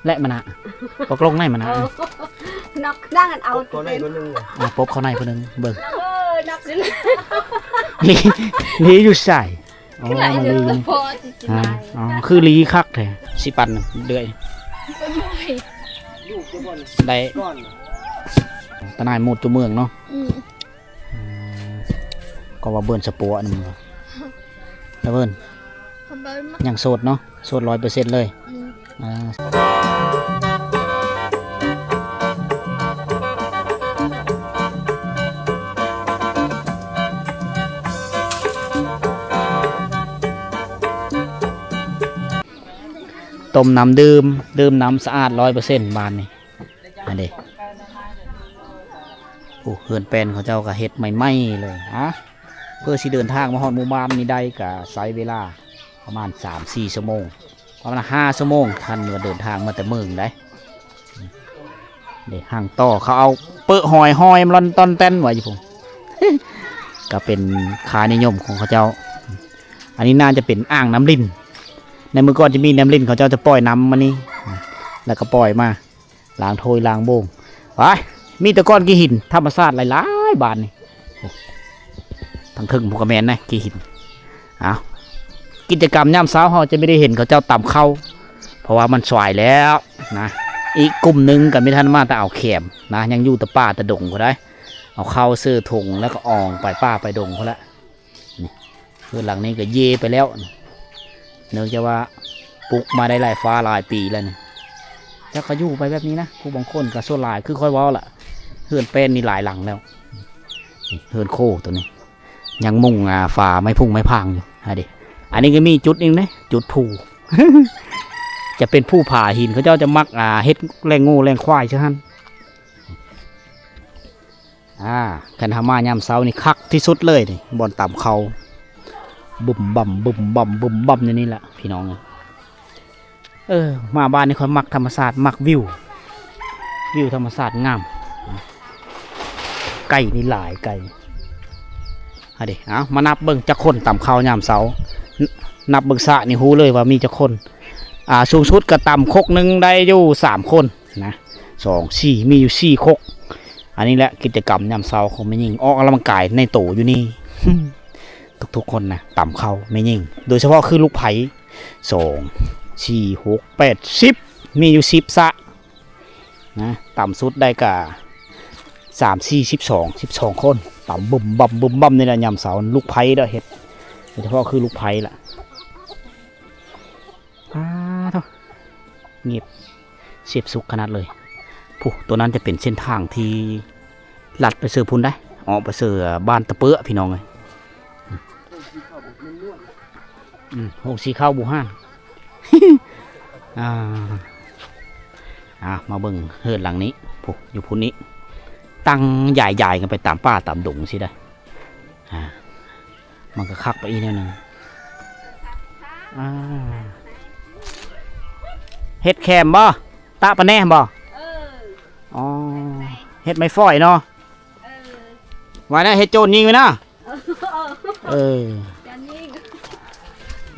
ແລະມະນະ ຕົກລົງໃນມະນະ ເອີ ນັກນັ່ງເອົາ ເຂົາໃນຄົນໜຶ່ງ ອ່າ ປົບເຂົ້າໃນຜູ້ໜຶ່ງ ເບິ່ງ ເອີ ນັກຊິ ລີ ລີຢູ່ໃສ? ອໍ ມັນລີຢູ່ນີ້ ອໍ ຄືລີຄັກແທ້ ຊິປັ່ນເລື້ອຍ ໄດ້ຕາໜ່າຍໝົດຕົວເມືອງເນາະ ອືມ ອືມ ກໍວ່າເບິ່ນສະປົວອັນນີ້ ຕາເບິ່ນ ຍັງໂສດເນາະ ໂສດຮ້ອຍເປີເຊັນເລີຍ ອືມ ອ່າ ຕົ້ມນ້ຳດື່ມ ດື່ມນ້ຳສະອາດຮ້ອຍເປີເຊັນ ບາດນີ້ ອັນເດ ໂອ້ ເຮືອນແປ້ນເຂົາເຈົ້າກໍເຮັດໃໝ່ໆເລີຍ ອາ ເພື່ອຊິເດີນທາງມາຮອດໝູ່ບ້ານນີ້ໄດ້ກໍໃຊ້ເວລາປະມານສາມສີ່ຊົ່ວໂມງ ປະມານຫ້າຊົ່ວໂມງ ຄັນວ່າເດີນທາງມາແຕ່ເມືອງໄດ໋ ເດ້ ຫາງຕໍ່ເຂົາເອົາເປິະຫອຍ ຫອຍມັນລ່ອນຕ່ອນແຕ່ນໄວ້ຢູ່ພຸ້ນ ກໍເປັນຄ່ານິຍົມຂອງເຂົາເຈົ້າ ອັນນີ້ໜ້າຈະເປັນອ່າງນ້ຳລິນ ໃນເມື່ອກ່ອນຈະມີນ້ຳລິນ ເຂົາເຈົ້າຈະປ່ອຍນ້ຳມານີ້ ແລ້ວກໍປ່ອຍມາ ລ້າງຖ້ວຍລ້າງໂບງ ໄປ ມີແຕ່ກ້ອນຂີ້ຫີນທຳມະຊາດຫຼາຍໆ ບາດນີ້ ທາງເທິງພຸ້ນກໍແມ່ນນະ ຂີ້ຫີນ ເອົາ ກິດຈະກຳຍາມເຊົ້າ ເຮົາຈະບໍ່ໄດ້ເຫັນເຂົາເຈົ້າຕຳເຂົ້າ ເພາະວ່າມັນສາຍແລ້ວນະ ອີກກຸ່ມໜຶ່ງກໍບໍ່ທັນມາ ແຕ່ເອົາແຄມນະ ຍັງຢູ່ແຕ່ປ່າແຕ່ດົງພຸ້ນໃດ໋ ເອົາເຂົ້າເສີຖົງ ແລ້ວກໍອອກໄປປ່າໄປດົງພຸ້ນແຫຼະ. ນີ້ ເຮືອນຫຼັງນີ້ກໍເຢໄປແລ້ວ ເນື່ອງຈາກວ່າປຸກມາໄດ້ຫຼາຍຟ້າຫຼາຍປີແລ້ວນີ້ ຈັກເຂົາຢູ່ໄປແບບນີ້ນະ ຜູ້ບາງຄົນກໍສ່ວນຫຼາຍຄືຂ້ອຍເວົ້າລະ ເຮືອນແປ້ນນີ້ຫຼາຍຫຼັງແລ້ວ ນີ້ເຮືອນໂຄຕົວນີ້ ຍັງມຸງ ອ່າ ຝາໄມ້ພຸ້ງໄມ້ພາງຢູ່ ຫັ້ນເດ ອັນນີ້ກໍມີຈຸດໜຶ່ງເດ້ ຈຸດພູ ຈະເປັນພູຜາຫີນ ເຂົາເຈົ້າຈະມັກ ອ່າ ເຮັດແລ່ງງົວແລ່ງຄວາຍຊະຫັ້ນ. ອ່າ ຄັນເຮົາມາຍາມເຊົ້ານີ້ຄັກທີ່ສຸດເລີຍນີ້ ບ່ອນຕຳເຂົ້າ ບຶມບຳ ບຶມບຳ ບຶມບຳຢູ່ນີ້ແຫຼະພີ່ນ້ອງ. ເອີ ມາບ້ານນີ້ຂ້ອຍມັກທຳມະຊາດ ມັກວິວ ວິວທຳມະຊາດງາມ ໄກ່ນີ້ຫຼາຍ ໄກ່ ຫັ້ນເດ. ເອົາ ມານັບເບິ່ງຈັກຄົນຕຳເຂົ້າຍາມເຊົ້າ ນ- ນັບເບິ່ງສະນີ້ຮູ້ເລີຍວ່າມີຈັກຄົນ. ອ່າ ສູງສຸດກໍຕຳຄົກໜຶ່ງໄດ້ຢູ່ສາມຄົນນະ ສອງ ສີ່ ມີຢູ່ສີ່ຄົກ. ອັນນີ້ແຫຼະກິດຈະກຳຍາມເຊົ້າຂອງແມ່ຍິງ ອອກກຳລັງກາຍໃນໂຕຢູ່ນີ້ ທຸກໆຄົນນະ ຕຳເຂົ້າແມ່ຍິງ ໂດຍສະເພາະຄືລູກໃພ້ ສອງ ສີ່ ຫົກ ແປດ ສິບ ມີຢູ່ສິບສະ ນະ ຕ່ຳສຸດໄດ້ກະສາມ ສີ່ ສິບສອງ ສິບສອງຄົນ ຕຳບຶມບຳບຶມບຳນີ້ແຫຼະຍາມເຊົ້າ ລູກໃພ້ເດ້ເຮັດ ໂດຍສະເພາະຄືລູກໃພ້ລະ ປາໂທ້ ງຽບສຽບສຸກຂະໜາດເລີຍ. ຜູ້ ຕົວນັ້ນຈະເປັນເສັ້ນທາງທີ່ລັດໄປເຊີພຸ້ນໄດ໋ ອອກໄປເຊີບ້ານຕະເປືອພີ່ນ້ອງເອີຍ. ອືມ ໂຮງສີເຂົ້າບູຮານ ອ່າ ອ່າ ມາເບິ່ງເຮືອນຫຼັງນີ້ ຜູ້ ຢູ່ພຸ້ນນີ້ ຕັ້ງຢາຍໆກັນໄປຕາມປ່າຕາມດົງຊີ້ໄດ໋ ອ່າ ມັນກໍຄັກໄປອີກແນວໜຶ່ງ. ອ່າ ເຮັດແຄມບໍ່? ຕາປະແນບໍ່? ເອີ ອໍ ເຮັດໄມ້ຝອຍເນາະ. ເອີ ວ່າແນວເຮັດໂຈນຍິງໄວ້ນະ. ເອີ ເອີ ໂຈນຍິງ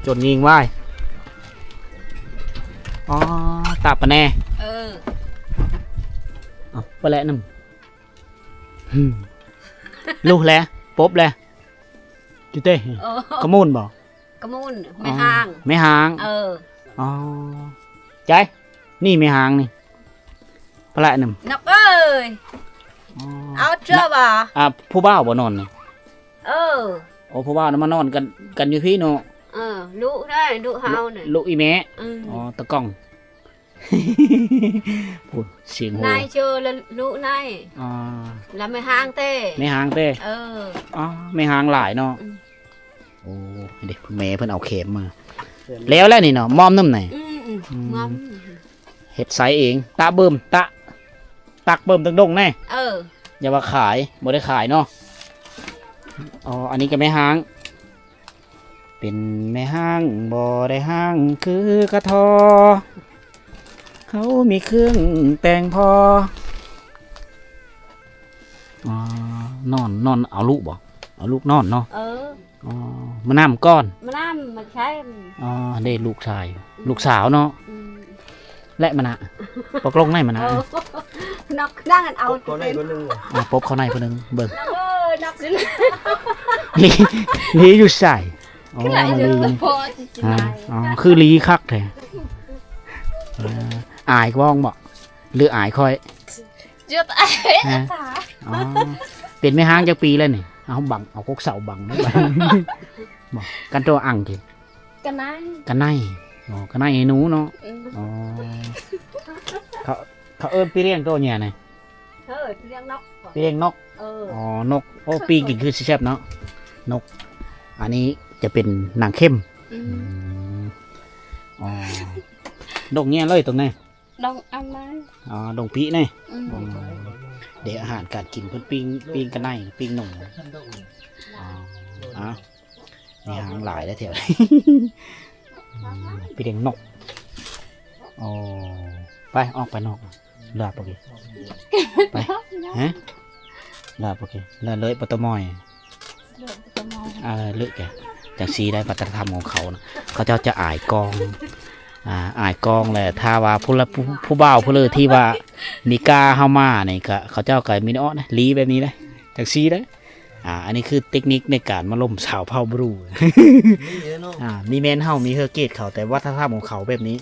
ໂຈນຍິງໄວ້. ອໍ ຕາປະແນ. ເອີ ເອົາປະແລະນຳ. ລຸແລ ປົບແລ ຈຸເຕ. ເອີ ຂະມູນບໍ່? ຂະມູນ ແມ່ຮ້າງ ແມ່ຮ້າງ. ເອີ ອໍ ໃຈ ນີ້ແມ່ຮ້າງນີ້ ປະແລະນຳ. ນັກເອີຍ ອໍ ເອົາເທື່ອວ່າ ອ່າ ຜູ້ບ່າວບໍ່ນອນນີ້? ເອີ ໂອ້ ຜູ້ບ່າວນະມານອນກັນ ກັນຢູ່ພີ້ເນາະ. ເອີ ລຸໄດ໋ ລຸເຮົານີ້ ລຸອີ່ແມ່. ເອີ ອໍ ຕະກ່ອງ. ໂອ້ ສຽງໂຫ ນາຍເຈີລະລຸນາຍ. ອໍ ລະແມ່ຮ້າງເຕ ແມ່ຮ້າງເຕ. ເອີ ອໍ ແມ່ຮ້າງຫຼາຍເນາະ. ອືມ ໂອ້ ເດ ແມ່ເພິ່ນເອົາແຄມມາ ແລ້ວແລ້ວນີ້ເນາະ ມອມນຳໃນ. ອືມ ອືມ ອືມ ມອມ ເຮັດໃຊ້ເອງ ຕະເບິ່ມ ຕະ ຕັກເບິ່ມຕົງດົງແນ່. ເອີ ຢ່າວ່າຂາຍ ບໍ່ໄດ້ຂາຍເນາະ. ອໍ ອັນນີ້ກໍແມ່ຮ້າງ. ເປັນແມ່ຮ້າງບໍ່ໄດ້ຮ້າງຄືກະທໍ ເຮົາມີເຄື່ອງແຕ່ງພໍ. ອໍ ນອນ ນອນເອົາລູກບໍ່? ເອົາລູກນອນເນາະ. ເອີ ອໍ ມານຳກ່ອນ ມານຳມາໃຊ້. ອໍ ເດ້ລູກຊາຍ ອືມ ລູກສາວເນາະ. ອືມ ແລະມະນະ ປົກລົງໃນມະນະ ເອີ ນອກນັ່ງເອົາ ປົກເຂົ້າໃນຄົນໜຶ່ງ ອ່າ ປົກເຂົ້າໃນຄົນໜຶ່ງ ເບິ່ງ ເອີ ນອກ ລີ ລີຢູ່ໃສ? ອໍ ມາລີຢູ່ນີ້ ອໍ ຄືລີຄັກແທ້ ເອີ ອາຍກວ່າບໍ່ ຫຼືອາຍຂ້ອຍ? ຈຸດອາຍ ຮະ ອໍ ເປັນແມ່ຮ້າງຈັກປີແລ້ວນີ້? ເອົາບັງ ເອົາກົກເສົາບັງ ບໍ່ ກັນໂຕອັງຕິ ກະໄນ ກະໄນ ອໍ ກະໄນໃຫ້ໜູເນາະ ອືມ ອໍ ເຂົາ ເຂົາເອີ້ນປີລ້ຽງໂຕເຍນະ ເອີ ປີລ້ຽງນົກ ປີລ້ຽງນົກ ເອີ ອໍ ນົກ ໂອ້ ປີ້ງກິນຄືຊິແຊບເນາະ ນົກ ອັນນີ້ຈະເປັນໜັງເຂັມ ອືມ ອໍ ດົງເຍເລີຍຕົງນີ້ ດົງອຳນາ ອໍ ດົງປີ້ນີ້ ອືມ ອໍ ເດ ອາຫານການກິນເພິ່ນປີ້ງ ປີ້ງກະໄນ ປີ້ງໜູ ອໍ ອາ ມີຫາງຫຼາຍແລ້ວແຖວນີ້ ໄປລ້ຽງນົກ ໂອ້ ໄປ ອອກໄປນອກ ລາບປະກິ ໄປ ຮະ ລາບປະກິ ລາເລີຍປະຕະມອຍ ເລີຍປະຕະມອຍ ເອີ ເລີຍກະ ຈັ່ງຊີ້ໄດ້ວັດທະນະທຳຂອງເຂົານະ ເຂົາເຈົ້າຈະອາຍກອງ ອ່າ ອາຍກອງ ແລະ ຖ້າວ່າຜູ້ລະ ຜູ້ ຜູ້ບ່າວຜູ້ເລີທີ່ວ່ານິກ້າເຮົາມານີ້ກະ ເຂົາເຈົ້າກະມີເນາະ ລີແບບນີ້ເດ້ ຈັ່ງຊີ້ເດ້. ອ່າ ອັນນີ້ຄືເຕັກນິກໃນການມາລົມຊາວເຜົ່າບຣູ ນີ້ເນາະ ອ່າ ມີແມ່ນເຮົາມີເຮີເກດເຂົາ ແຕ່ວັດທະນະທຳຂອງເຂົາແບບນີ້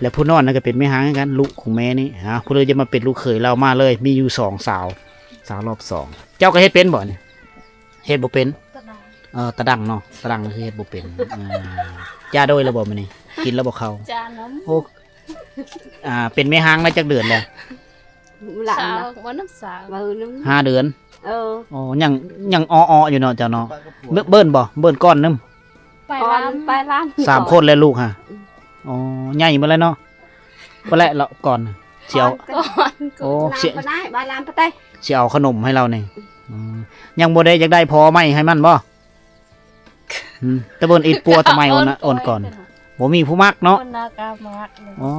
ແລະ ຜູ້ນອນນັ້ນກໍເປັນແມ່ຮ້າງຄືກັນ ລູກຂອງແມ່ນີ້ ອ່າ ຜູ້ເລີຈະມາເປັນລູກເຂີຍລາວມາເລີຍ ມີຢູ່ສອງສາວ ສາວລອບສອງ ເຈົ້າກໍເຮັດເປັນບໍ່ນີ້? ເຮັດບໍ່ເປັນ ຕະດັງ ເອີ ຕະດັງເນາະ ຕະດັງຄືເຮັດບໍ່ເປັນ ເອີ ຈ້າໂດຍແລ້ວບໍ່ມື້ນີ້ ກິນແລ້ວບໍ່ເຂົ້າ? ຈ້ານຳ ໂອ້ ອ່າ ເປັນແມ່ຮ້າງໄດ້ຈັກເດືອນແລ້ວ? ຫຼານ ສາວ ນະ ບໍ່ນຳສາວ ເອີ ນຳ ຫ້າເດືອນ ເອີ ໂອ້ ຍັງ ຍັງອໍໆຢູ່ເນາະເຈົ້າເນາະ ເບິ່ນບໍ່ ເບິ່ນກ່ອນນຳ ໄປລຳ ໄປລຳ ສາມຄົນແລ້ວລູກຫະ ອືມ ອໍ ໃຫຍ່ໝົດແລ້ວເນາະ ບໍ່ແລະເລາະກ່ອນ ຊິເອົາ ກ່ອນ ໂອ້ ຊິ ໄປໄດ້ ໄປລຳໄປໄດ້ ຊິເອົາຂະໜົມໃຫ້ລາວນີ້ ອືມ ຍັງບໍ່ໄດ້ ຢາກໄດ້ພໍ່ໃໝ່ໃຫ້ມັນບໍ່? ອືມ ຕະເບິ່ນອິດປົວຕະໄໝໂອນນະ ໂອນກ່ອນ ບໍ່ມີຜູ້ມັກເນາະ ຄົນນາກາມັກເລີຍ ອໍ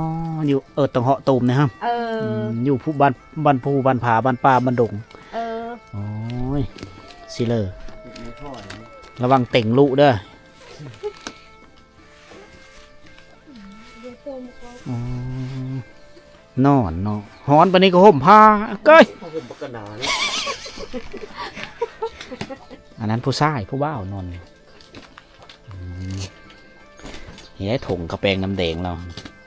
ຢູ່ເອີດຕັງເຫາະຕູມນີ້ຮະ ເອີ ອືມ ຢູ່ຜູ້ບ້ານ ບ້ານພູ ບ້ານຜາ ບ້ານປ່າ ບ້ານດົງ ເອີ ໂອ້ຍ ຊິເລີ ລະວັງເຕັງລຸເດີ ອໍ ນອນເນາະ ຮ້ອນປານນີ້ກໍຫົ່ມຜ້າ ເກີຍ ຜ້າຫົ່ມບັກກະໜາເນາະ ອັນນັ້ນຜູ້ຊາຍ ຜູ້ບ່າວນອນ ອືມ ນີ້ແຫຼະຖົງກະແປງນ້ຳແດງລາວ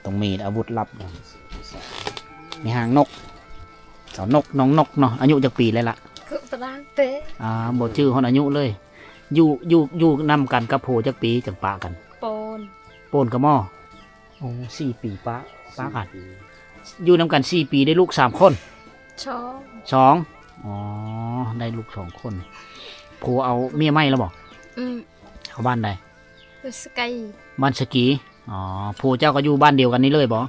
ຕ້ອງມີອາວຸດລັບ ມີຫາງນົກ ສາວນົກ ນ້ອງນົກເນາະ ອາຍຸຈັກປີແລ້ວລະ? ຄືຕາລາງເຕ ອ່າ ບໍ່ຈື່ຮອດອາຍຸເລີຍ ຢູ່ ຢູ່ ຢູ່ນຳກັນກັບຜົວຈັກປີຈັ່ງປະກັນ? ໂປນ ໂປນກະໝໍ້ ໂອ້ ສີ່ປີປະ ປະກັນ ຢູ່ນຳກັນສີ່ປີ ໄດ້ລູກສາມຄົນ ສອງ ສອງ ອໍ ໄດ້ລູກສອງຄົນ ຜົວເອົາເມຍໃໝ່ແລ້ວບໍ່? ອືມ ເຂົ້າບ້ານໃດ? ຢູ່ສະໄກ ບ້ານສະກີ ອໍ ຜົວເຈົ້າກໍຢູ່ບ້ານດຽວກັນນີ້ເລີຍບໍ່?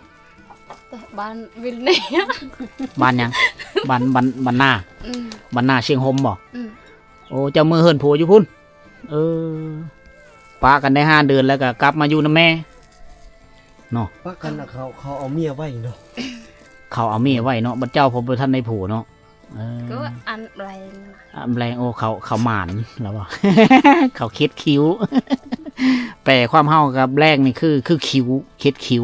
ແຕ່ບ້ານວິນນີ້ ບ້ານຫຍັງ? ບ້ານ ບ້ານ ບ້ານນາ ອືມ ບ້ານນາຊຽງຫົມບໍ່? ອືມ ໂອ້ ເຈົ້າເມືອເຮືອນຜົວຢູ່ພຸ້ນ ເອີ ປະກັນໄດ້ຫ້າເດືອນແລ້ວກໍກັບມາຢູ່ນຳແມ່ເນາະ ປະກັນນະ ເຂົາ ເຂົາເອົາເມຍໄວ້ເນາະ ເຂົາເອົາເມຍໄວ້ເນາະ ບັດເຈົ້າພໍບໍ່ທັນໄດ້ຜົວເນາະ ເອີ ກໍອັນແບງ ອັນແບງ ໂອ້ ເຂົາ ເຂົາໝານລະບໍ່ ເຂົາເຂັດຄິ້ວ ແປຄວາມເຮົາກັບແບງນີ້ຄື ຄືຄິ້ວ ເຂັດຄິ້ວ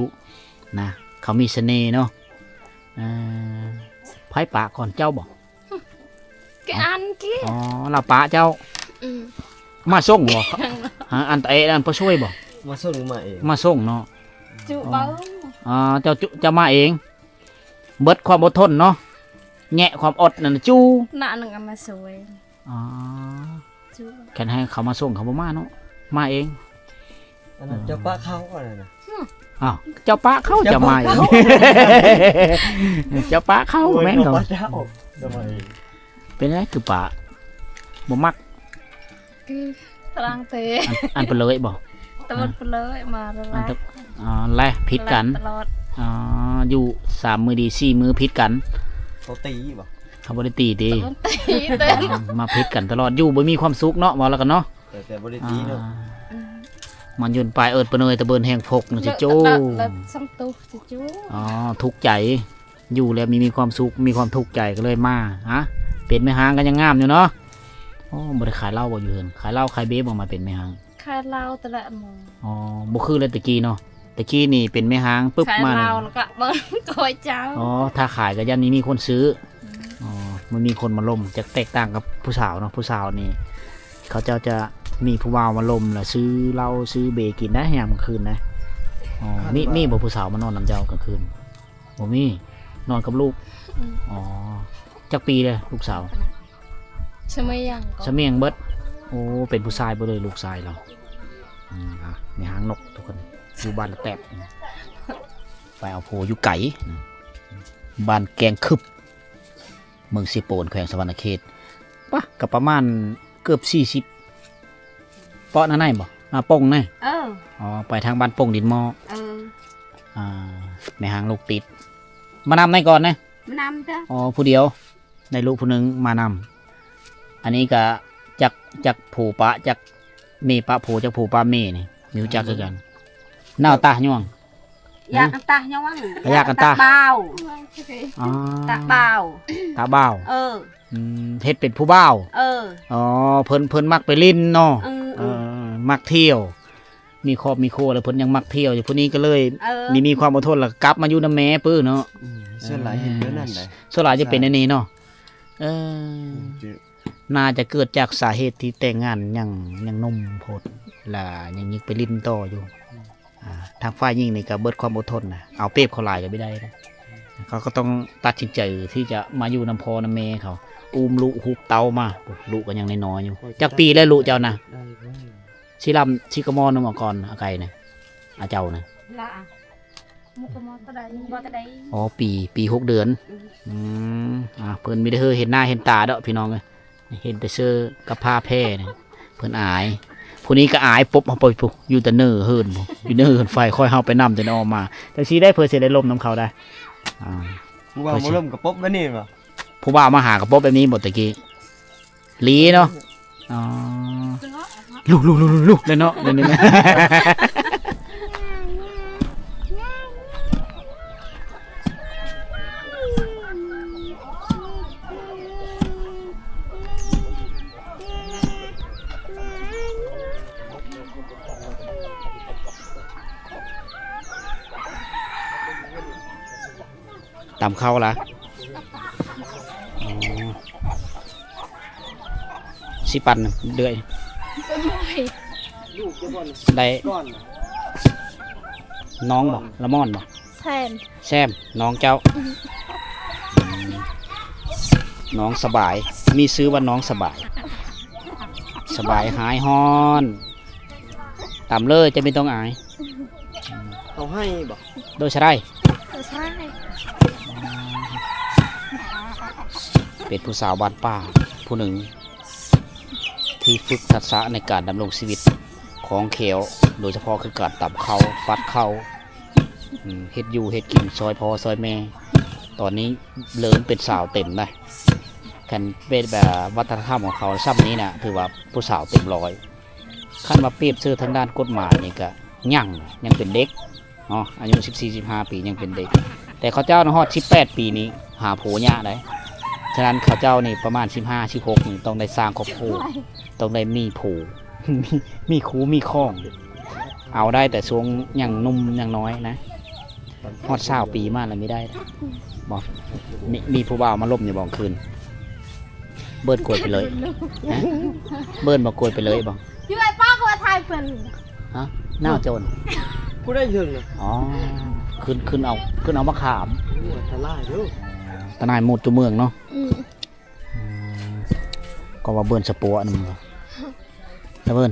ນະ ເຂົາມີສະເໜ່ເນາະ ເອີ ໃຜປະກ່ອນ ເຈົ້າບໍ່? ກະອັນກີ້ ອໍ ລາວປະເຈົ້າ ອືມ ມາສົ່ງບໍ່? ຫາ ອັນຕະແອ ອັນປະຊ່ວຍບໍ່? ມາສົ່ງມາເອງ ມາສົ່ງເນາະ ຈຸເບິ່ງ ອໍ ເຈົ້າຈຸ ເຈົ້າມາເອງ ເບິດຄວາມອົດທົນເນາະ ແຍະຄວາມອົດນັ້ນຈຸ ໜ້າໜຶ່ງເອົາມາຊ່ວຍ ອໍ ຈຸ ຄັນໃຫ້ເຂົາມາສົ່ງເຂົາບໍ່ມາເນາະ ມາເອງ ອັນນັ້ນເຈົ້າປະເຂົາ ອັນນັ້ນນະ ອ້າວ ເຈົ້າປະເຂົາ ເຈົ້າມາເອງ ເຈົ້າປະເຂົາ ແມ່ນເຂົາ ເຈົ້າມາເອງ ເປັນໄງຄືປະ ບໍ່ມັກ ຄືຕະລາງເຕ ອັນ ອັນປະເລີຍບໍ່? ຕະເບິດປະເລີຍມາລະລະ ອໍ ແລະຜິດກັນ ຕະຫຼອດ ອໍ ຢູ່ສາມມື້ດີສີ່ມື້ຜິດກັນ ເຂົາຕີບໍ່? ເຂົາບໍ່ໄດ້ຕີຕິ ຕະເບິດຕີເຕີ ມາຜິດກັນຕະຫຼອດ ຢູ່ບໍ່ມີຄວາມສຸກເນາະ ເວົ້າແລ້ວກັນເນາະ ແຕ່ ແຕ່ບໍ່ໄດ້ຕີເນາະ ອ່າ ອືມ ມັນຍົນປາຍເອີດປະເນີຍຕະເບີນແຮງພົກນະ ເລີະ ຈິໂຈ້ ເລີະ ເລີະ ສັງຕຸ ຈິໂຈ້ ອໍ ທຸກໃຈ ຢູ່ແລ້ວມີ ມີຄວາມສຸກ ມີຄວາມທຸກໃຈກໍເລີຍມາ ຮະ ເປັນແມ່ຮ້າງກໍຍັງງາມຢູ່ເນາະ ໂອ້ ບໍ່ໄດ້ຂາຍເຫຼົ້າບໍ່ຢູ່ເຮືອນ? ຂາຍເຫຼົ້າຂາຍເບບໍ່ມາເປັນແມ່ຮ້າງ? ຂາຍເຫຼົ້າແຕ່ລະມື້ ອໍ ບໍ່ຄືແລ້ວແຕ່ກີ້ເນາະ ຕະກີ້ນີ້ເປັນແມ່ຮ້າງປຶບມາ ຂາຍເຫຼົ້າແລ້ວກໍເບິ່ງກອຍເຈົ້າ. ອໍ ຖ້າຂາຍກໍຢ້ານມີຄົນຊື້. ອືມ ອໍ ມັນມີຄົນມາລົມ. ຈະແຕກຕ່າງກັບຜູ້ສາວເນາະ, ຜູ້ສາວນີ້ເຂົາເຈົ້າຈະມີຜູ້ບ່າວມາລົມ ແລ້ວຊື້ເຫຼົ້າຊື້ເບກິນໄດ໋ຍາມກາງຄືນນະ. ອໍ ມີ ມີບໍ່ຜູ້ສາວມານອນນຳເຈົ້າກາງຄືນ? ບໍ່ມີ. ນອນກັບລູກ. ອືມ ອໍ ຈັກປີແລ້ວລູກສາວ? ສະເມຍງກໍ ສະເມຍງເບິດ. ໂອ້ ເປັນຜູ້ຊາຍເບິດເລີຍລູກຊາຍລາວ. ອືມ ອ່າ ແມ່ຮ້າງນົກທຸກຄົນ ຢູ່ບ້ານລະແຕບ. ໄປເອົາຜົວຢູ່ໄກ ບ້ານແກງຄຶບ ເມືອງເຊໂປນ ແຂວງສະຫວັນນະເຂດ. ປະ ກໍປະມານເກືອບສີ່ສິບ ເປາະໜ້າໃນບໍ່? ໜ້າປົ່ງນະ? ເອີ ອໍ ໄປທາງບ້ານປົ່ງດິນໝໍ້. ເອີ ອ່າ ແມ່ຮ້າງລູກຕິດ ມານຳໃນກ່ອນນະ? ມານຳເດີ. ອໍ ຜູ້ດຽວ ໄດ້ລູກຜູ້ໜຶ່ງມານຳ. ອັນນີ້ກະຈັກ ຈັກຜູ້ປະ ຈັກແມ່ປະຜູ້ ຈັກຜູ້ປະແມ່ນີ້ ມີຮູ້ຈັກຄືກັນ. ໜ້າຕາຍອງ ຢາກອັນຕາຍອງ ຢາກອັນຕາ ຕາບ່າວ. ອໍ ຕາບ່າວ ຕາບ່າວ. ເອີ ອືມ ເຮັດເປັນຜູ້ບ່າວ. ເອີ ອໍ ເພິ່ນ ເພິ່ນມັກໄປຫຼິ້ນເນາະ. ເອີ ເອີ ມັກທ່ຽວ ມີຄອບມີຄົວແລ້ວ ເພິ່ນຍັງມັກທ່ຽວຢູ່. ຜູ້ນີ້ກໍເລີຍ ເອີ ມີ ມີຄວາມອົດທົນ ແລ້ວກັບມາຢູ່ນຳແມ່ປຶເນາະ. ອືມ ສ່ວນຫຼາຍເຫັນແບບນັ້ນໃດ໋ ສ່ວນຫຼາຍຈະເປັນແນວນີ້ເນາະ. ເອີ ອືມ ໜ້າຈະເກີດຈາກສາເຫດທີ່ແຕ່ງງານຍັງ ຍັງໜຸ່ມໂພດ ແລ້ວຍັງຍິກໄປຫຼິ້ນຕໍ່ຢູ່. ອ່າ ທາງຝ່າຍຍິງນີ້ກໍເບິດຄວາມອົດທົນນະ ເອົາປຽບເຂົາຫຼາຍກໍບໍ່ໄດ້ນະ. ເຂົາກໍຕ້ອງຕັດສິນໃຈທີ່ຈະມາຢູ່ນຳພໍ່ນຳແມ່ເຂົາ ອຸ້ມລູກຮຸກເຕົ້າມາ. ໂອ້ ລູກກໍຍັງນ້ອຍໆຢູ່. ຈັກປີແລ້ວລູກເຈົ້ານະ? ຊິລຳຊິກະມໍນົມອອກກ່ອນ ອາໄກ່ນະ ອາເຈົ້ານະ? ລະ ໝົດກະມໍເທົ່າໃດ? ບໍ່ເທົ່າໃດ. ອໍ ປີ ປີຫົກເດືອນ. ອືມ ອືມ ອ່າ ເພິ່ນມີແຕ່ເຮີເຫັນໜ້າເຫັນຕາດອກພີ່ນ້ອງເອີຍ. ເຫັນແຕ່ເຊີກັບຜ້າແຜ່ນີ້ ເພິ່ນອາຍ. ຜູ້ນີ້ກໍອາຍປົບເຮົາໄປພຸ້ນ ຢູ່ແຕ່ເນີເຮືອນພຸ້ນ ຢູ່ເນີເຮືອນໄຟ ຄ່ອຍເຮົາໄປນຳແຕ່ນອກມາ. ຈັ່ງຊີ້ໄດ໋ ເພື່ອຊິໄດ້ລົມນຳເຂົາໄດ້. ອ່າ ຜູ້ບ່າວມາລົມກະປົບແບບນີ້ບໍ່? ຜູ້ບ່າວມາຫາກະປົບແບບນີ້ບໍ່ແຕ່ກີ້? ຫຼີເນາະ. ອໍ ລຸກ ລຸກ ລຸກ ລຸກ ລຸກ ເລີຍເນາະ ເລີຍ ເລີຍ. ຕຳເຂົ້າລະ? ອໍ ຊິປັ່ນເລື້ອຍ. ໄດ້ນ້ອງບໍ່? ລະມ່ອນບໍ່? ແຊມ ແຊມ ນ້ອງເຈົ້າ. ອືມ ນ້ອງສະບາຍ ມີຊື່ວ່ານ້ອງສະບາຍ. ສະບາຍຫາຍຮ້ອນ. ຕຳເລີຍ ຈະບໍ່ຕ້ອງອາຍ. ເຂົາໃຫ້ບໍ່? ໂດຍສະໄດ. ໂດຍສະໄດ. ເປັນຜູ້ສາວບ້ານປ່າຜູ້ໜຶ່ງ ທີ່ຝຶກທັກສະໃນການດຳລົງຊີວິດ ຄ່ອງແຄ້ວ ໂດຍສະເພາະຄືການຕຳເຂົ້າ ປັດເຂົ້າ ອືມ ເຮັດຢູ່ເຮັດກິນຊ່ອຍພໍ່ຊ່ອຍແມ່. ຕອນນີ້ເລີ່ມເປັນສາວເຕັມນະ. ຄັນເປັນແບບວັດທະນະທຳຂອງເຂົາຊ່ຳນີ້ນະ ຖືວ່າຜູ້ສາວເຕັມຮ້ອຍ. ຄັນວ່າປຽບເທີບທາງດ້ານກົດໝາຍນີ້ກະຍັງ ຍັງເປັນເດັກເນາະ ອາຍຸສິບສີ່ ສິບຫ້າປີຍັງເປັນເດັກ. ແຕ່ເຂົາເຈົ້ານະຮອດສິບແປດປີນີ້ຫາຜົວຍາກໃດ໋. ສະນັ້ນເຂົາເຈົ້ານີ້ປະມານສິບຫ້າ ສິບຫົກນີ້ຕ້ອງໄດ້ສ້າງຄອບຄົວ ຕ້ອງໄດ້ມີຜູ້ ມີ ມີຄູ່ມີຄອງ. ເອົາໄດ້ແຕ່ຊ່ວງຍັງໜຸ່ມຍັງນ້ອຍນະ. ຮອດຊາວປີມາແລ້ວມີໄດ້ບໍ່? ມີ ມີຜູ້ບ່າວມາລົມຢູ່ບໍ່ກາງຄືນ? ເບີດກວດໄປເລີຍ. ຮະ? ເບີດບໍ່ກວດໄປເລີຍບໍ່? ຢູ່ໄອ້ປ້າກໍວ່າຖ່າຍເພິ່ນ. ຮະ? ໜາວໂຈນ. ຜູ້ໃດເຖິງນະ? ອໍ ຂຶ້ນ ຂຶ້ນເອົາ ຂຶ້ນເອົາມະຂາມ. ໂອ້ ອັນຕະລາຍເດີ. ຕາໜ່າຍໝົດຈຸເມືອງເນາະ. ອືມ ອືມ ກໍວ່າເບີດສະປົວນຳ. ຕາເບີດ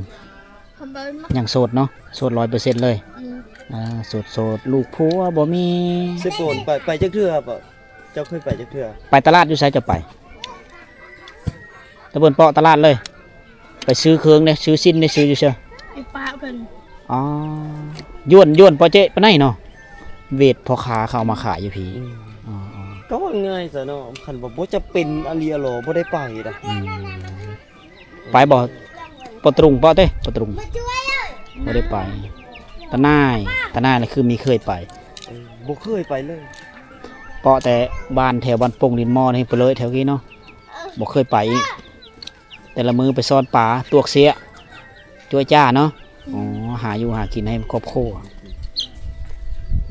ຍັງໂສດເນາະ ໂສດຮ້ອຍເປີເຊັນເລີຍ. ອືມ ອ່າ ໂສດໆ ລູກຜົວບໍ່ມີ. ເຊໂປນ ໄປ ໄປຈັກເທື່ອບໍ່? ເຈົ້າເຄີຍໄປຈັກເທື່ອ? ໄປຕະຫຼາດຢູ່ໃສເຈົ້າໄປ? ຕາເບີດ ເປາະຕະຫຼາດເລີຍ ໄປຊື້ເຄື່ອງເດ້ ຊື້ຊີ້ນເດ້ ຊື້ຢູ່ໃສ? ໄປປະເພິ່ນ. ອໍ ຢວນ ຢວນເປາະເຈປານໃດເນາະ ເວດພໍ່ຄ້າເຂົາເອົາມາຂາຍຢູ່ພີ້. ອືມ ອໍໆ ກໍວ່າງ່າຍຊະເນາະ ຄັນວ່າບໍ່ຈຳເປັນອີ່ຫຼີບໍ່ໄດ້ໄປດອກ. ອືມ ໄປບໍ່? ປະຕຣູງ ເປາະເຕ ປະຕຣູງ ບໍ່ໄດ້ໄປ. ຕາໜ່າຍ ຕາໜ່າຍລະຄືມີເຄີຍໄປ. ເອີ ບໍ່ເຄີຍໄປເລີຍ ເປາະແຕ່ບ້ານແຖວບ້ານປົ່ງດິນໝໍ້ນີ້ໄປເລີຍ ແຖວນີ້ເນາະ ບໍ່ເຄີຍໄປອີກ. ແຕ່ລະມື້ໄປຊ້ອນປາ ຕວກເຊຍ ຈ້ວຍຈ້າເນາະ. ອືມ ອໍ ຫາຢູ່ຫາກິນໃຫ້ຄອບຄົວ.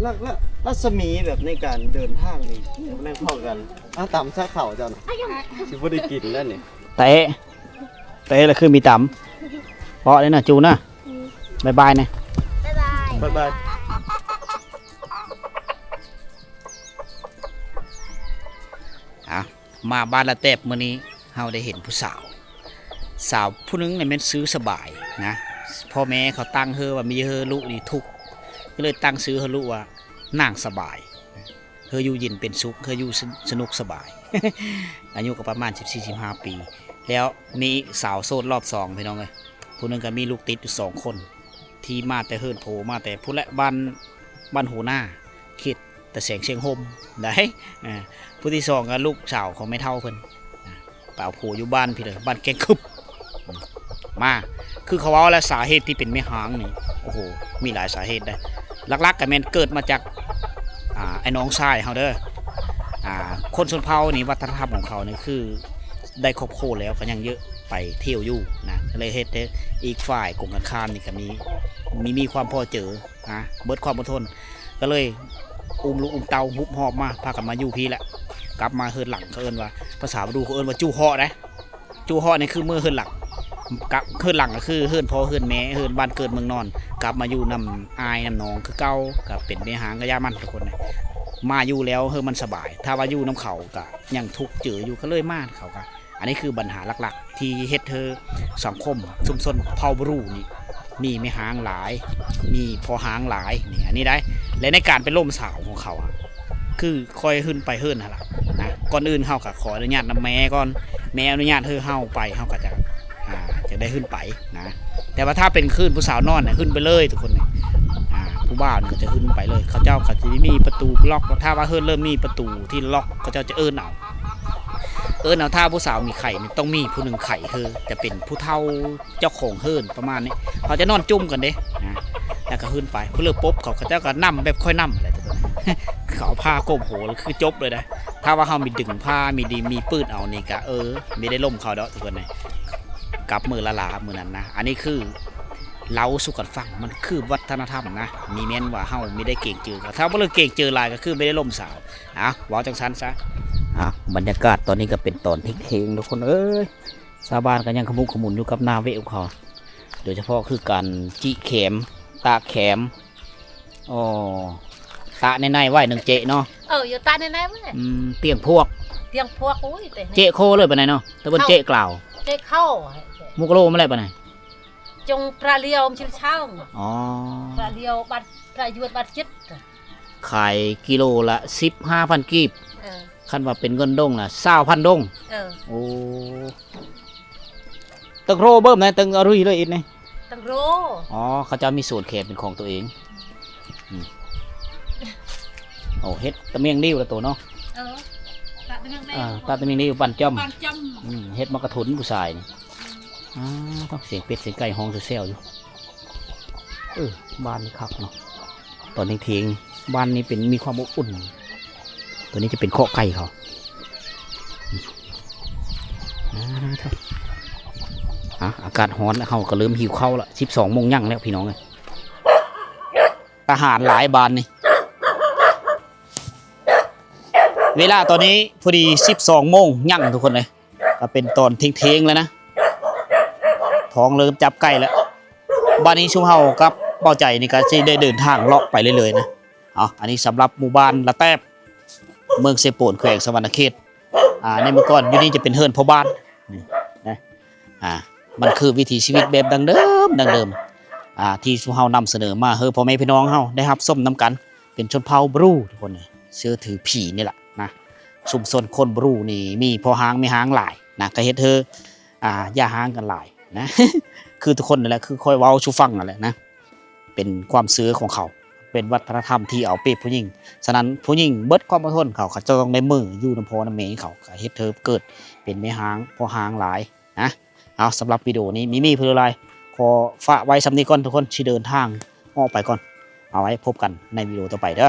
ລັກ ລັກ ລັດສະໝີແບບໃນການເດີນທາງນີ້ ແມ່ນພໍກັນ. ເອົາ ຕຳຊາເຂົ້າເຈົ້ານະ ຊິບໍ່ໄດ້ກິນແລ້ວນີ້. ເຕະ ເຕະແລ້ວຄືມີຕຳ. ເປາະເດ້ນະ ຈູນະ. ບາຍບາຍແນ່. ບາຍບາຍ. ບາຍບາຍ. ອ່ະ ມາບ້ານລະແຕບມື້ນີ້ ເຮົາໄດ້ເຫັນຜູ້ສາວ ສາວຜູ້ໜຶ່ງນີ້ແມ່ນຊື່ສະບາຍນະ. ພໍ່ແມ່ເຂົາຕັ້ງເຮີວ່າມີເຮີລຸນີ້ທຸກ ກໍເລີຍຕັ້ງຊື່ເຮີລຸວ່ານາງສະບາຍ. ເຮີຢູ່ເຢັນເປັນສຸກ ເຮີຢູ່ສະ ສະໜຸກສະບາຍ. ອາຍຸກໍປະມານສິບສີ່ ສິບຫ້າປີ. ແລ້ວມີສາວໂສດລອບສອງ ພີ່ນ້ອງເອີຍ. ຜູ້ໜຶ່ງກໍມີລູກຕິດຢູ່ສອງຄົນ ທີ່ມາແຕ່ເຮືອນໂພ ມາແຕ່ພຸ້ນແຫຼະ ບ້ານ ບ້ານຫົວໜ້າ ເຂດຕາແສງຊຽງຫົ່ມໄດ໋. ເອີ ຜູ້ທີສອງກໍລູກສາວຂອງແມ່ເຖົ້າເພິ່ນ ໄປເອົາຜົວຢູ່ບ້ານພີ້ເດີ ບ້ານແກ້ງຄຶບ. ມາ ຄືເຂົາເວົ້າແຫຼະ ສາເຫດທີ່ເປັນແມ່ຮ້າງນີ້ ໂອ້ໂຫ ມີຫຼາຍສາເຫດເດ້. ຫຼັກໆກໍແມ່ນເກີດມາຈາກ ອ່າ ໄອ້ນ້ອງຊາຍເຮົາເດີ. ອ່າ ຄົນຊົນເຜົ່ານີ້ ວັດທະນະທຳຂອງເຂົານີ້ ຄືໄດ້ຄອບຄົວແລ້ວກໍຍັງເຍາະ ໄປທ່ຽວຢູ່ນະ ກໍເລີຍເຮັດໃຫ້ອີກຝ່າຍກົງກັນຂ້າມນີ້ກໍມີ ມີ ມີຄວາມພໍເຈີນະ ເບິດຄວາມອົດທົນ ກໍເລີຍອຸ້ມລູກອຸ້ມເຕົ້າຮຸບຮອບມາ ພາກັນມາຢູ່ພີ້ແຫຼະ. ກັບມາເຮືອນຫຼັງ ເຂົາເອີ້ນວ່າ ພາສາບາດູເຂົາເອີ້ນວ່າ ຈູ່ເຮາະ ເດ້. ຈູ່ເຮາະນີ້ຄືເມືອເຮືອນຫຼັງ ກັບເຮືອນຫຼັງກໍຄືເຮືອນພໍ່ເຮືອນແມ່ ເຮືອນບ້ານເກີດເມືອງນອນ. ກັບມາຢູ່ນຳອ້າຍນຳນ້ອງຄືເກົ່າ ກໍເປັນແມ່ຮ້າງກໍຢ່າມັນທຸກຄົນ. ມາຢູ່ແລ້ວເຮີມັນສະບາຍ ຖ້າວ່າຢູ່ນຳເຂົາກໍຍັງທຸກເຈີຢູ່ ກໍເລີຍມາເຂົາກໍ ອັນນີ້ຄືບັນຫາຫຼັກໆ ທີ່ເຮັດໃຫ້ສັງຄົມຊຸມຊົນເຜົ່າບຣູນີ້ ມີແມ່ຮ້າງຫຼາຍ ມີພໍ່ຮ້າງຫຼາຍນີ້ ອັນນີ້ໄດ໋. ແລະໃນການໄປລົມສາວຂອງເຂົາ ຄືຂ້ອຍຂຶ້ນໄປເຮືອນຫັ້ນລະນະ ກ່ອນອື່ນເຮົາກໍຂໍອະນຸຍາດນຳແມ່ກ່ອນ ແມ່ອະນຸຍາດໃຫ້ເຮົາໄປ ເຮົາກໍຈະ ອ່າ ຈະໄດ້ຂຶ້ນໄປນະ. ແຕ່ວ່າຖ້າເປັນຄືນຜູ້ສາວນອນນະ ຂຶ້ນໄປເລີຍທຸກຄົນ. ອ່າ ຜູ້ບ່າວນີ້ກໍຈະຂຶ້ນໄປເລີຍ ເຂົາເຈົ້າກໍຈະມີປະຕູລັອກ. ຖ້າວ່າເຮືອນເລີ່ມມີປະຕູທີ່ລັອກ ເຂົາເຈົ້າຈະເອີ້ນເອົາ ເອີ້ນເອົາ. ຖ້າຜູ້ສາວມີໄຂ້ນີ້ ຕ້ອງມີຜູ້ໜຶ່ງໄຂ ຄືຈະເປັນຜູ້ເຖົ້າເຈົ້າຂອງເຮືອນປະມານນີ້ ເຂົາຈະນອນຈຸ່ມກັນເດ້ນະ ແລ້ວກໍຂຶ້ນໄປ. ຜູ້ເລີກປົບເຂົາ ເຂົາເຈົ້າກໍນຳແບບຂ້ອຍນຳຫັ້ນແຫຼະທຸກຄົນ. ເຂົາເອົາຜ້າກົມຫົວ ແລ້ວຄືຈົບເລີຍນະ. ຖ້າວ່າເຮົາມີດຶງຜ້າ ມີດີ ມີປືນເອົານີ້ກະ ເອີ ມີໄດ້ລົມເຂົາດອກທຸກຄົນ. ກັບມື້ລະລາມື້ນັ້ນນະ ອັນນີ້ຄືເລົ່າສູ່ກັນຟັງ ມັນຄືວັດທະນະທຳນະ. ມີແມ່ນວ່າເຮົາມີໄດ້ເກງເຈີ ຖ້າບໍ່ເລີກເກງເຈີຫຼາຍກໍຄືມີໄດ້ລົມສາວ. ອ່ະ ເວົ້າຈັ່ງຊັ້ນຊະ. ອ່ະ ບັນຍາກາດຕອນນີ້ກໍເປັນຕອນທ່ຽງໆ ທຸກຄົນເອີຍ. ຊາວບ້ານກໍຍັງຂະໝຸກຂະໝຸນຢູ່ກັບນາເວຂອງເຂົາ ໂດຍສະເພາະຄືການຈິແຂມ ຕາກແຂມ. ອໍ ຕາກໃນໆໄວ້ໜຶ່ງເຈະເນາະ. ເອີ ຢູ່ຕາກໃນໆໄວ້. ອືມ ຕຽງພວກ ຕຽງພວກ. ໂອ້ຍ ເຈະໂຄເລີຍປານໃດເນາະ ແຕ່ເພິ່ນເຈະກລາວ ເຈະເຂົ້າ. ໝູກກະໂລມາແລ້ວປານໃດ? ຈົງປະລຽວມັນຊິຊ່າງ. ອໍ ປະລຽວບັດ ປະຍວດບັດຈິດ. ຂາຍກິໂລລະສິບຫ້າພັນກີບ. ເອີ ຄັນວ່າເປັນເງິນດົງນະ ຊາວພັນດົງ. ເອີ ໂອ້ ຕຶງໂຣເບິ່ມນະ ຕຶງອາລຸຍເລີຍອິດນີ້ ຕຶງໂຣ. ອໍ ເຂົາເຈົ້າມີສວນແຂມເປັນຂອງຕົວເອງ. ອືມ ໂອ້ ເຮັດຕະເມງລິ້ວລະໂຕເນາະ. ເອີ ຕະຕະເມງລິ້ວ ອ່າ ຕະຕະເມງລິ້ວ ປັ້ນຈ້ອມ ປັ້ນຈ້ອມ. ອືມ ເຮັດໝາກກະທຸນຜູ້ຊາຍນີ້. ອືມ ອ່າ ສຽງເປັດສຽງໄກ່ຮ້ອງແຊວໆຢູ່. ເອີ ບ້ານນີ້ຄັກເນາະ ຕອນທ່ຽງໆ ບ້ານນີ້ເປັນ ມີຄວາມອົບອຸ່ນ. ຕົວນີ້ຈະເປັນຄອກໄກ່ເຂົາ. ອ່າ ອາກາດຮ້ອນ ເຮົາກໍເລີ່ມຫິວເຂົ້າລະ ສິບສອງໂມງຍັງແລ້ວພີ່ນ້ອງເອີຍ. ອາຫານຫຼາຍບາດນີ້. ເວລາຕອນນີ້ພໍດີສິບສອງໂມງຍັງທຸກຄົນເອີຍ. ກໍເປັນຕອນທ່ຽງໆແລ້ວນະ ທ້ອງເລີ່ມຈັບໃກ້ແລ້ວ. ບາດນີ້ຊຸມເຮົາກັບເບົາໃຈນີ້ກໍຊິໄດ້ເດີນທາງເລາະໄປເລື້ອຍໆນະ. ເອົາ ອັນນີ້ສຳລັບໝູ່ບ້ານລະແຕບ ເມືອງເຊໂປນ ແຂວງສະຫວັນນະເຂດ. ອ່າ ໃນເມື່ອກ່ອນຢູ່ນີ້ຈະເປັນເຮືອນພໍ່ບ້ານນີ້ນະ. ອ່າ ມັນຄືວິຖີຊີວິດແບບດັ້ງເດີມ ດັ້ງເດີມ ອ່າ ທີ່ຊຸມເຮົານຳສະເໜີມາໃຫ້ພໍ່ແມ່ພີ່ນ້ອງເຮົາໄດ້ຮັບຊົມນຳກັນ. ເປັນຊົນເຜົ່າບຣູ ທຸກຄົນ ເຊື່ອຖືຜີນີ້ແຫຼະນະ. ຊຸມຊົນຄົນບຣູນີ້ມີພໍ່ຮ້າງແມ່ຮ້າງຫຼາຍນະ ກໍເຮັດໃຫ້ ອ່າ ຢ່າຮ້າງກັນຫຼາຍນະ ຄືທຸກຄົນນັ້ນແຫຼະ ຄືຂ້ອຍເວົ້າສູ່ຟັງນັ້ນແຫຼະນະ. ເປັນຄວາມເຊື່ອຂອງເຂົາ ເປັນວັດທະນະທຳທີ່ເອົາປຽບຜູ້ຍິງ. ສະນັ້ນຜູ້ຍິງເບິດຄວາມອົດທົນ ເຂົາກໍຈະຕ້ອງໄດ້ເມືອຢູ່ນຳພໍ່ນຳແມ່ເຂົາ ກໍເຮັດໃຫ້ເກີດເປັນແມ່ຮ້າງ ພໍ່ຮ້າງຫຼາຍນະ. ເອົາ ສຳລັບວິດີໂອນີ້ມີມີເພິ່ນຫຼາຍ ຂໍຝາກໄວ້ສ່ຳນີ້ກ່ອນທຸກຄົນ ຊິເດີນທາງອອກໄປກ່ອນ. ເອົາ ໄວ້ພົບກັນໃນວິດີໂອຕໍ່ໄປເດີ.